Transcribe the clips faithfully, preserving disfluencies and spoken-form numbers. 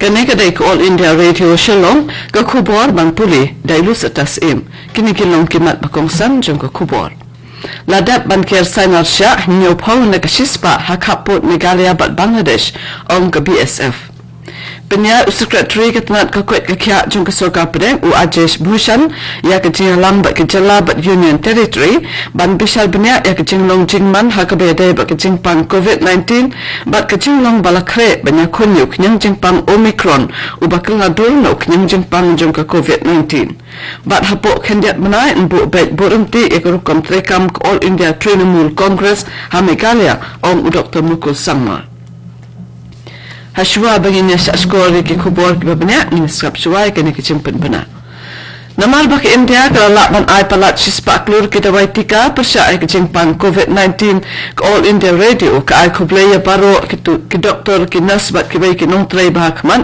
Kane ka dei ka All India Radio Shillong, ka khubor ban pule da i Lucitas Im. Kine ki long ki mat ba kongsan jong ka khubor. La dep ban ker sainar shah hynñiew phew na ka shispah ha khappud Meghalaya bad Bangladesh, ong ka B S F. Pynïaid u Secretary ka tnat ka koit ka khiah jong ka sorkar pdeng u Ajesh Bhushan ïa ka jingïalang bad ka jylla bad Union Territory ban bishar bniah ïa ka jinglong jingman ha kaba ïadei bad ka jingpang covid nineteen bad ka jinglong ba la khreh ban ïakhun ïa u khñiang jingpang Omicron uba kylla dur na u khñiang jingpang jong ka covid nineteen. Bad hapoh khyndiat bnai yn buh beit buh ryntih ïa ka rukom treikam ka All India Trinamool Congress ha Meghalaya, ong u Doktor Mukul Sangma. Hashwa ba ngin ïa shah shkor ïa ki khubor kiba bniah, ngin sngap shwa ïa kane ka jingpynbna. Namar ba ka India ka la lah ban ai palat shispah klur ki dawai tika pyrshah ïa ka jingpang covid nineteen, ka All India Radio ka ai khublei ïa baroh ki tu, ki doktor, ki nurse bad kiwei ki nongtrei ba ha khmat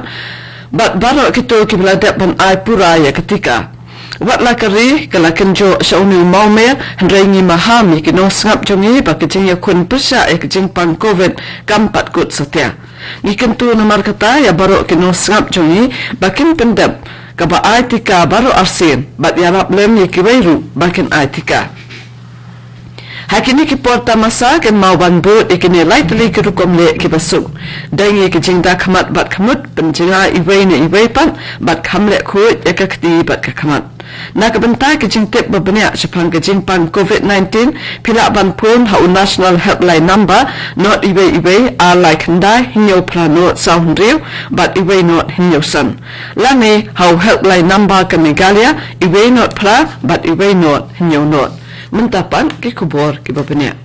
bad baroh kito kiba la dep ban ai pura ïa ka tika. Wat la ka ri ka la kynjoh sha une u mawmer, hynrei ngi maham ïa ki nongsngap jong ngi ba ka jingïakhun pyrshah ïa ka jingpang covid kam pat kut satia. Ngi kyntu namar kata ïa baroh ki nongsngap jong ngi ba kin pyndep kaba ai tika baroh arsien bad ïarap lem ïa kiwei ruh ba kin ai tika. Ha kine ki por tamasa kynmaw ban bud ïa kine lai tylli ki rukom leh kiba suk. Deng ïa ki jingda khmat bad khmut, pynjngai iwei na iwei pat bad kham leh khuid ïa ka kti bad ka khmat. Na ka bynta ki jingtip ba bniah shaphang ka jingpang covid nineteen, phi lah ban phone ha u National Helpline Number, not iwei iwei ar lai khyndai hynñiew phra not saw hynriew bad iwei not hynñiew san. Lane ha u Helpline Number ka Meghalaya, iwei not phra bad iwei not hynñiew not. Mynta pat ki khubor kiba bniah.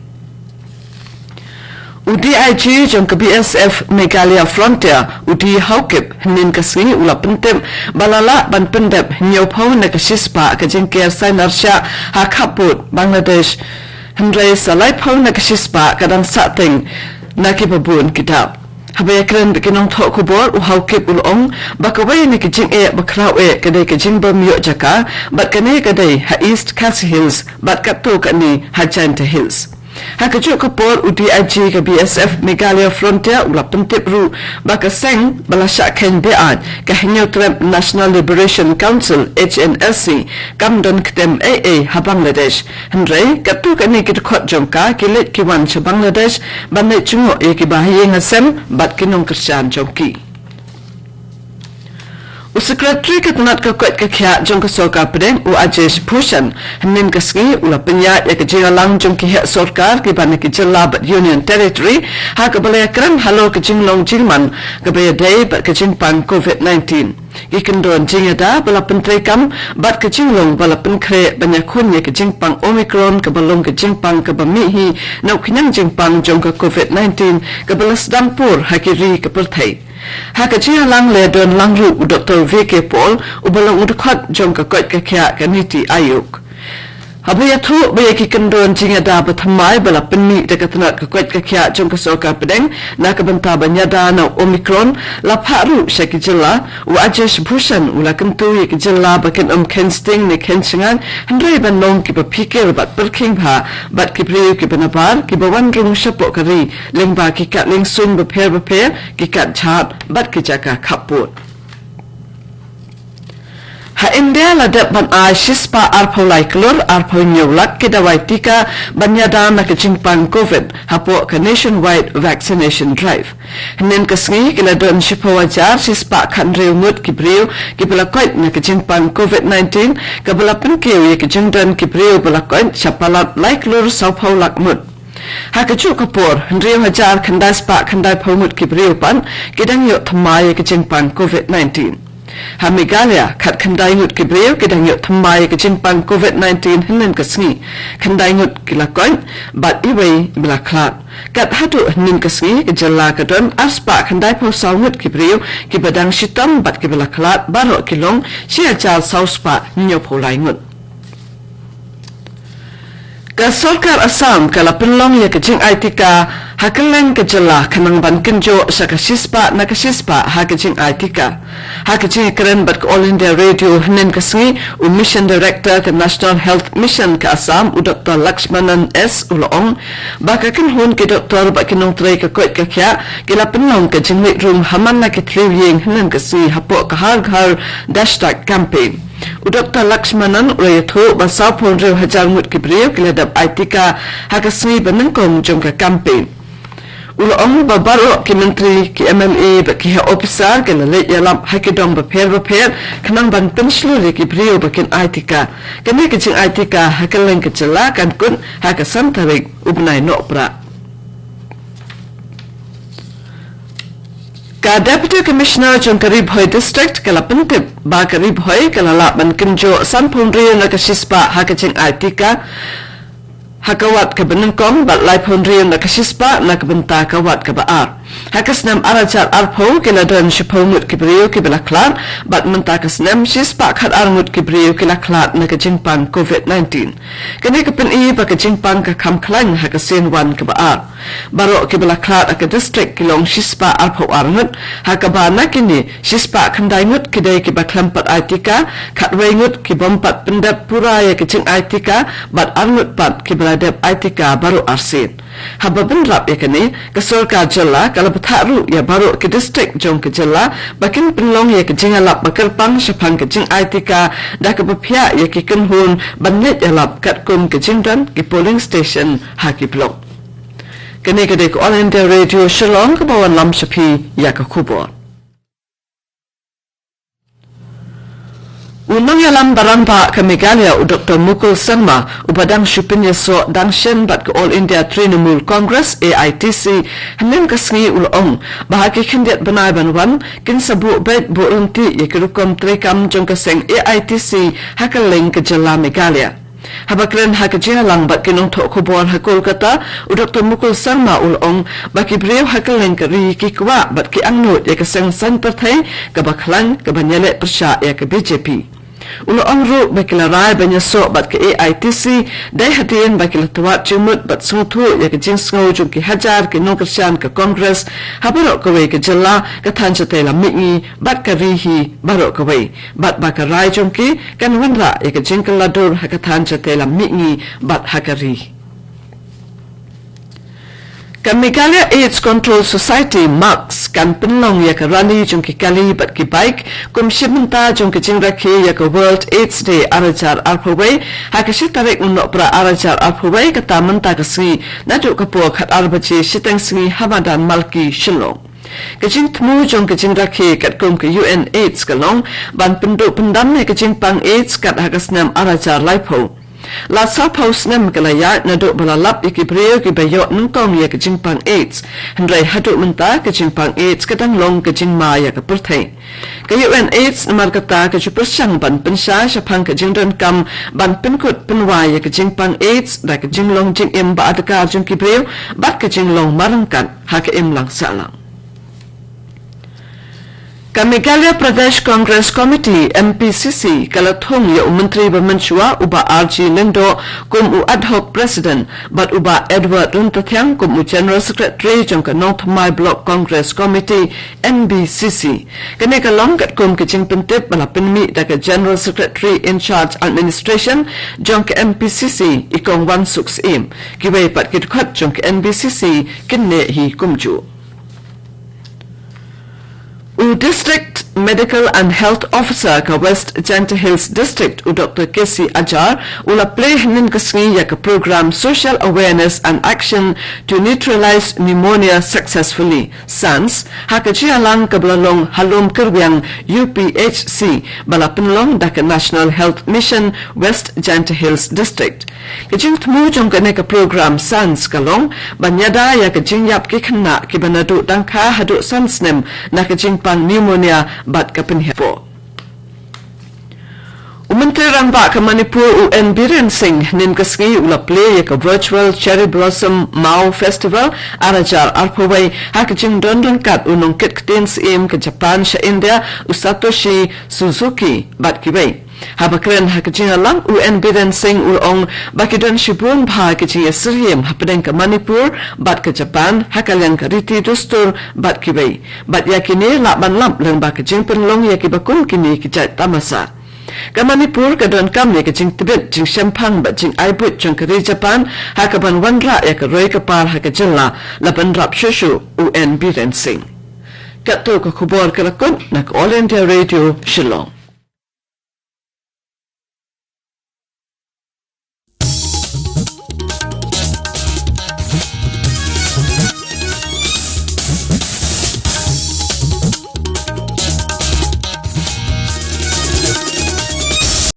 U D I G jong ka B S F Meghalaya Frontier, u D Haokip, hynnin ka sngi u la pyntip ba la lah ban pyndep hynñiew phew na ka shispah ka jingker sainar shah ha khappud Bangladesh. Hynrei sa lai phew na ka shispah ka dang sahteng na kiba bun ki dap. Haba ïakren bad ki nongthoh khubor, u Haokip u la ong ba kawei na ki jingeh ba khraw eh ka dei ka jingbym ïoh jaka bad kane ka dei ha East Khasi Hills bad katto katne ha Jaintia Hills. Ha kajuh ka por, u D I G ka B S F Meghalaya Frontier u la pyntip ruh ba ka seng ba la shah kheiñ beaiñ, ka Hynñiewtrep National Liberation Council, H N L C, kam don ktem ei ei ha Bangladesh. Hynrei katto katne ki dkhot jong ka ki leit ki wan sha Bangladesh ban leit jngoh ïa kiba ha ïing ha sem bad ki nongkyrshan jong ki. U Secretary ka tnat ka koit ka khiah jong ka sorkar pdeng, u Ajesh Bhushan, hynnin ka sngi u la pynïaid ïa ka jingïalang jong ki heh sorkar kiba na ki jylla bad Union Territory ha kaba la ïakren halor ka jinglong jingman kaba ïadei bad ka jingpang covid nineteen. Ki kyndon jingïada ba la pyntreikam bad ka jinglong ba la pynkhreh ban ïakhun ïa ka jingpang Omicron kaba long ka jingpang kaba mih hi na u khñiang jingpang jong ka covid nineteen kaba la sdang pur ha ki ri ka pyrthei. Ha ka jingïalang la don lang ruh u Doktor V K Paul, uba long u dkhot jong ka koit ka khiah ka NITI Aayog. Haba ïathuh ba ïa ki kyndon jingïada ba thymmai ba la pynmih da ka tnat ka koit ka khiah jong ka sorkar pdeng na ka bynta ban ïada na u Omicron la phah ruh sha ki jylla, u Ajesh Bhushan u la kyntu ïa ki jylla ba kin ym kheiñ sting ne kheiñ shngaiñ, hynrei ban long kiba phikir bad pyrkhing bha bad ki briew kiba nabar, kiba wan rung shapoh ka ri lyngba ki kad liengsuiñ bapher bapher, ki kad jhad bad ki jaka khappud. Ha India la dep ban ai shispah arphew lai klur arphew hynñiew lak ki dawai tika ban ïada na ka jingpang covid hapoh ka Nationwide Vaccination Drive. Hynnin ka sngi ki la don shiphew hajar shispah khathynriew ngut ki briew kiba la koit na ka jingpang covid nineteen, kaba la pynkiew ïa ka jingdon ki briew ba la koit sha palat lai klur sawphew lak ngut. Ha kajuh ka por, hynriew hajar khyndai spah khyndai phew ngut ki briew pat ki dang ïoh thymmai ïa ka jingpang covid nineteen. Ha Meghalaya, khatkhyndai ngut ki briew ki dang ïoh thymmai ïa ka jingpang covid nineteen hynnin ka sngi. Khyndai ngut ki la koit bad iwei ba la khlad. Kat haduh hynnin ka sngi, ka jylla ka don arspah khyndai phew saw ngut ki briew kiba dang shitom bad kiba la khlad, baroh ki long shi hajar saw spah hynñiew phew lai ngut. Ka sorkar Assam ka la pynlong ïa ka jingai tika Ha kylleng ka jylla ka nang ban kynjoh sha ka shispah na ka shispah ha ka jingai tika. Ha ka jingkren bad ka All India Radio hynnin ka sngi, u Mission Director ka National Health Mission ka Assam, u Doktor Lakshmanan S, u la ong ba ka kynhun ki doktor bad ki nongtrei ka koit ka khiah ki la pynlong ka jingleit rung ha man la ki thliew ïing hynnin ka sngi hapoh ka Har Ghar Dashtag campaign. U Doktor Lakshmanan u la ïathuh ba sawphew hynriew hajar ngut ki briew ki la dep ai tika ha ka sngi ba nyngkong jong ka campaign. U la ong ba baroh ki myntri, ki M L A bad ki heh ophisar ki la leit ïalap ha ki dong bapher bapher khnang ban pynshlur ïa ki briew ba kin ai tika. Kane ka jingai tika ha kylleng ka jylla kan kut ha ka san tarik u bnai Nohprah. Ka Deputy Commissioner jong ka Ri Bhoi District ka la pyntip ba ka Ri Bhoi ka la lah ban kynjoh sanphew hynriew na ka shispah ha ka jingai tika ha ka wat kaba nyngkong bad laiphew hynriew na ka shispah na ka bynta ka wat kaba ar. Ha ka snem ar hajar arphew ki la don shiphew ngut ki briew kiba la khlad bad mynta ka snem shispah khatar ngut ki briew ki la khlad na ka jingpang covid nineteen. Kane ka pyni ba ka jingpang ka kham khlaiñ ha ka sien wan kaba ar. Baroh kiba la khlad ha ka district ki long shispah arphew ar ngut, ha kaba na kine shispah khyndai ngut ki dei kiba khlem pat ai tika, khatwei ngut ki bym pat pyndep pura ïa ka jingai tika, bad ar ngut pat kiba la dep ai tika baroh arsien. Haba bynrap ïa kane, ka sorkar jylla ka la bthah ruh ïa baroh ki district jong ka jylla ba kin pynlong ïa ka jingïalap ba kyrpang shaphang ka jingai tika da kaba phiah ïa ki kynhun ban leit ïalap katkum ka jingdon ki polling station ha ki block. Kane ka dei ka All India Radio Shillong kaba wanlam sha phi ïa ka khubor. U nongïalam ba rangbah ka Meghalaya, u Doktor Mukul Sangma, uba dang shu pynïasoh dang shen bad ka All India Trinamool Congress, A I T C, hynnin ka sngi u la ong ba ha ki khyndiat bnai ban wan kin sa buh beit buh ryntih ïa ki rukom treikam jong ka seng A I T C ha kylleng ka jylla Meghalaya. Haba kren ha ka jingïalang bad ki nongthoh khubor ha Kolkata, u Doktor Mukul Sangma u la ong ba ki briew ha kylleng ka ri ki kwah bad ki angnud ïa ka seng saiñ pyrthei kaba khlaiñ, kaba ïaleh pyrshah ïa ka B J P. U la ong ruh ba ki la rai ban ïasoh bad ka A I T C dei hadien ba ki la twad jingmut bad sngewthuh ïa ka jingsngew jong ki hajar ki nongkyrshan ka Congress ha baroh kawei ka jylla, ka thaiñ shatei lam mihngi bad ka ri hi baroh kawei, bad ba ka rai jong ki kan wanrah ïa ka jingkylla dur ha ka thaiñ shatei lam mihngi bad ha ka ri. Ka Meghalaya AIDS Control Society, MACS, kan pynlong ïa ka rally jong ki kali bad ki bike kum shi bynta jong ka jingrakhe ïa ka World AIDS Day ar hajar arphew wei ha ka shi tarik u Nohprah ar hajar arphew wei, kata mynta ka sngi naduh ka por khatar baje shiteng sngi ha madan Malki, Shillong. Ka jingthmu jong ka jingrakhe katkum ka U N AIDS ka long ban pynduh pyndam ïa ka jingpang AIDS kat ha ka snem ar hajar laiphew. La sawphew snem ka la ïaid naduh ba la lap ïa ki briew kiba ïoh nyngkong ïa ka jingpang AIDS. Hynrei haduh mynta ka jingpang AIDS ka dang long ka jingma ïa ka pyrthei. Ka U N AIDS namar kata ka ju pyrshang ban pynshai shaphang ka jingdonkam ban pynkut pynwai ïa ka jingpang AIDS da ka jinglong jingim ba adkar jong ki briew bad ka jinglong marryngkat ha ka imlang sahlang. Ka Meghalaya Pradesh Congress Committee, M P C C, ka la thung ïa u Myntri ba mynshuwa u Bah R G Lyngdoh kum u ad hoc president bad u Bah Edward Ryntathiang kum u general secretary jong ka Nongthymmai Block Congress Committee, N B C C. Kane ka long katkum ka jingpyntip ba la pynmih da ka general secretary in charge administration jong ka M P C C, i Kong Wansuk Syiem. Kiwei pat ki dkhot jong ka N B C C kin neh hi kumjuh. U District Medical and Health Officer ka West Jaintia Hills District, u Doktor K C Ajar, u la plie hynnin ka sngi ïa ka program Social Awareness and Action to Neutralize Pneumonia Successfully, SANS, ha ka jingïalang kaba la long ha Lum Kyrwiang U P H C, ba la pynlong da ka National Health Mission West Jaintia Hills District. Ka jingthmu jong kane ka program SANS ka long ban ïada ïa ka jingïap ki khynnah kiba naduh dang kha haduh san snem na ka jingpang pneumonia bad ka pynhiar poh. U Myntri Rangbah ka Manipur, u N Biren Singh, hynnin ka sngi u la plie ïa ka Virtual Cherry Blossom Mao Festival ar hajar arphew wei ha ka jingdon ryngkat u nongkit ktien syiem ka Japan sha India, u Satoshi Suzuki, bad kiwei. Haba kren ha ka jingïalang, u N Biren Singh u la ong ba ki don shibun bha ki jingïasyriem hapdeng ka Manipur bad ka Japan ha ka liang ka riti dustur bad kiwei, bad ïa kine lah ban lap lyngba ka jingpynlong ïa kiba kum kine ki jait tamasa. Ka Manipur ka donkam ïa ka jingtbit, jingshemphang bad jingai buit jong ka ri Japan ha kaban wanrah ïa ka roi ka par ha ka jylla, la pynrap shuh shuh u N Biren Singh. Katto ka khubor ka la kut na ka All India Radio Shillong.